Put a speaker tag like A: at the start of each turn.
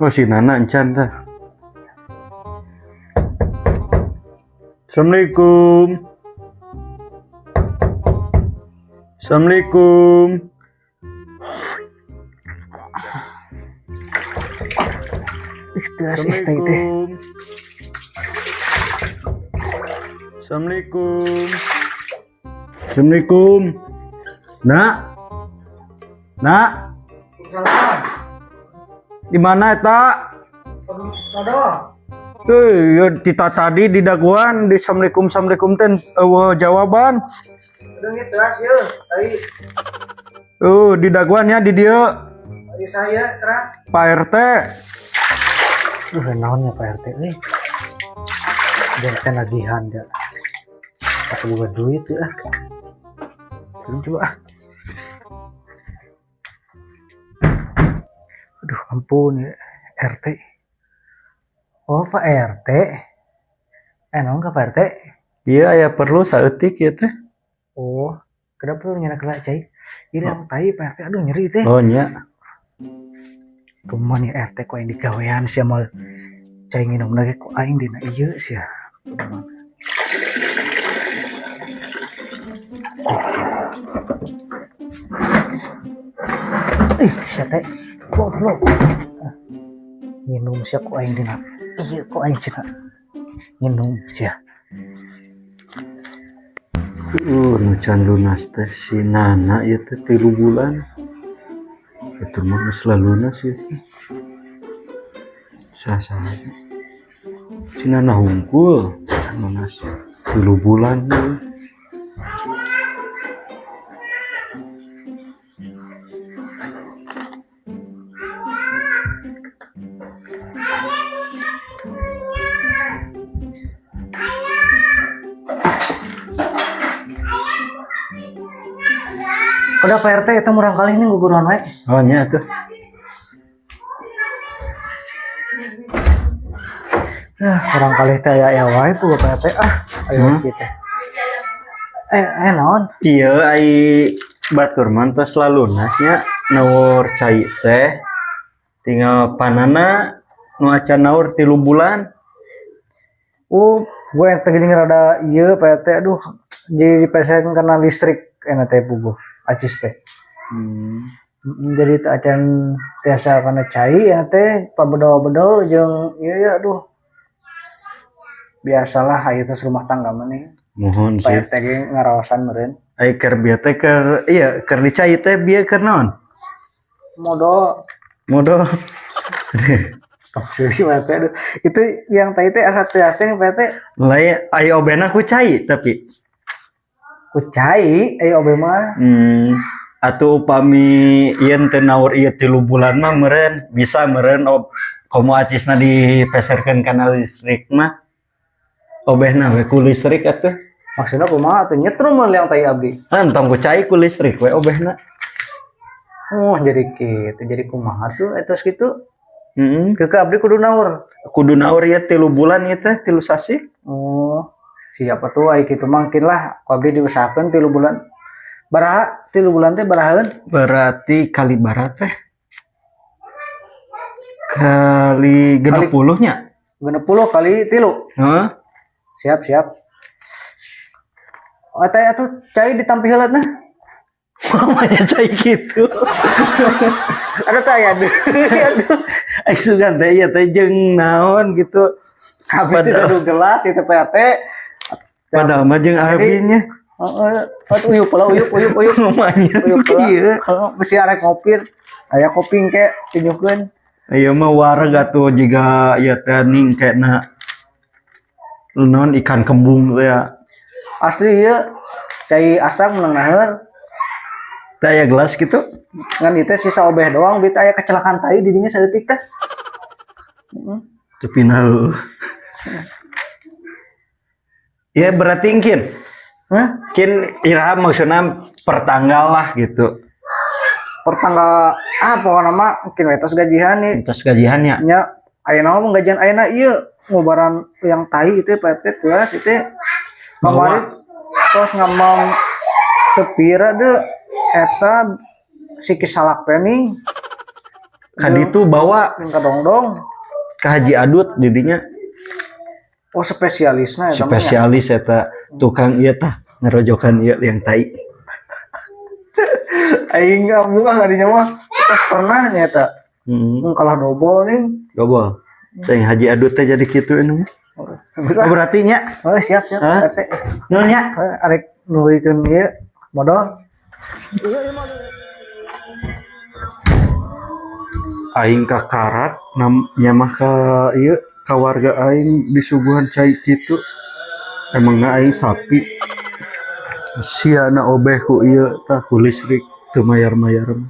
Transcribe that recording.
A: Oh si Nana encan tah. Assalamualaikum. Assalamualaikum.
B: Ih, teas ih teh teh.
A: Assalamualaikum. Assalamualaikum. Nak. Nak. Di mana eta? Eh, kita tadi di daguan di Assalamualaikum Assalamualaikum teh eueuh jawaban.
B: Teas yeuh, tadi.
A: Oh, di daguannya di dieu.
B: Ayo saya terang.
A: Pak RT.
B: Duh, naonnya Pak RT euy. Jangan nagihan dia. Aku boga duit ya. Belum coba ah. Aduh, ampun ya RT. Oh, Pak RT. Naon ka Pak RT?
A: Iya, aya perlu saeutik ieu teh.
B: Oh, kenapa tuh nyenak kena cai? Ini yang tai Pak RT, aduh nyeri teh.
A: Oh nya.
B: Kumaha nih RT kok yang digawean sia mal cai nginum lagi kok aing dina ieu sia. Ih, sia teh goblok. Nginum sia kok aing dina ieu kok aing cenah. Nginum sia.
A: Nu can lunas teh si Nana ieu teh 3 bulan. Itu mah geus lunas ieu teh. Sah-sah. Si Nana hungkul can lunas 3 bulan euy.
B: Udah Pak RT itu murang kali ini guguruan wae.
A: Oh nya tuh.
B: Ah, murang kali teh aya ya wae ku Pak RT ah. Ayo kita. Naon?
A: Iya ai batur mah tos lalunas nya naur cai teh. Tinggal panana nu acan naur 3 bulan.
B: Oh, gue yang teh geuning rada ieu Pak RT aduh jadi dipeserin karena listrik enak teh puguh. Acis teh. Jadi teh acan tiasa kana cai ya teh pabedol-bedol jeung ieu ya aduh. Biasalah aya terus rumah tangga mah nih.
A: Mohon
B: Pak
A: sih.
B: RT ge ngaraosan meureun.
A: Ai keur bieu teh keur iya keur dicai teh bieu keur naon?
B: Modol.
A: Modol.
B: Maksudnya Pak RT aduh. Itu yang tadi teh asa tias teh Pak RT.
A: Lain ai obena ku cai tapi
B: ku cai ai obe mah.
A: Atuh upami ieun teu naur ieu 3 bulan mah meureun bisa meureun komo acisna dipeserkeun kana listrik mah. Obehna we ku listrik atuh.
B: Maksudna kumaha atuh nyetrum mun liang tai abdi.
A: Kan tong ku cai ku listrik we obehna.
B: Oh, jadi kitu. Jadi kumaha tuh eta kitu?
A: Heeh.
B: Ke abdi kudu naur.
A: Kudu naur ieu 3 bulan ieu teh 3 sasih.
B: Oh. Siapa tuh ai kitu mangkin lah ku abdi diusahakeun 3 bulan. Baraha 3 bulan teh barahaeun?
A: Berarti kali bara teh kali 60 nya.
B: 60 kali 3.
A: Heeh.
B: Siap, siap. Oh, teh atuh cai ditampi heula nah.
A: Mamanya cai gitu.
B: Ada teh aya deui. Aduh.
A: Ai sugan teh ieu teh jeung naon gitu.
B: Habis itu gaduh gelas itu Pak RT.
A: Padahal mah jeung abinya.
B: Heeh, atuh uyup lah, uyup, uyup, uyup.
A: Mamanya
B: Uyup lah.
A: kieu.
B: Heeh, bisi arek ngopir. Aya kopi engke tunjukkeun.
A: Ieu mah wareg atuh jiga ieu teh ningkena naon ikan kembung teh ya.
B: Asli ieu cai asam menang naheur.
A: Teh aya gelas gitu.
B: Ngan ieu teh sisa obeh doang, bit aya kecelakaan tai di dinya saeutik teh. Heeh.
A: Tapi nah. Ya berarti kin.
B: Hah?
A: Kin iraha maksudna pertanggal lah gitu.
B: Pertanggal ah pokona mah kin we tos gajihan nih.
A: Tos gajihan nya.
B: Nya ayeuna mah gajian ayeuna ieu ngobaran yang tai itu Pak RT tuas itu kamari tos ngomong teu pira deui eta si kisalak pening.
A: Ka ditu bawa
B: Yang kadongdong.
A: Ka Haji Adut didinya.
B: Oh, spesialisna eta mah nya.
A: Spesialis eta, tukang ieu tah, ngerojokan ieu yang tai.
B: Aing ngambung ah kadinya mah. Tos pernah nya eta.
A: Heeh.
B: Mun kalah dobol nih.
A: Dobol. Teh Haji Adut teh jadi kitu ini mah.
B: Bisa.
A: Oh, berarti nya.
B: Oh, siap siap.
A: Hah?
B: RT.
A: Nuhun nya.
B: Eh, arek nuluykeun ieu modal.
A: Aing ka karat nam nya mah ka ieu ka warga aing disuguhan cai kitu, emangna aing sapi? Sia na obeh ku ieu tah, ku listrik teu mayar-mayar mah.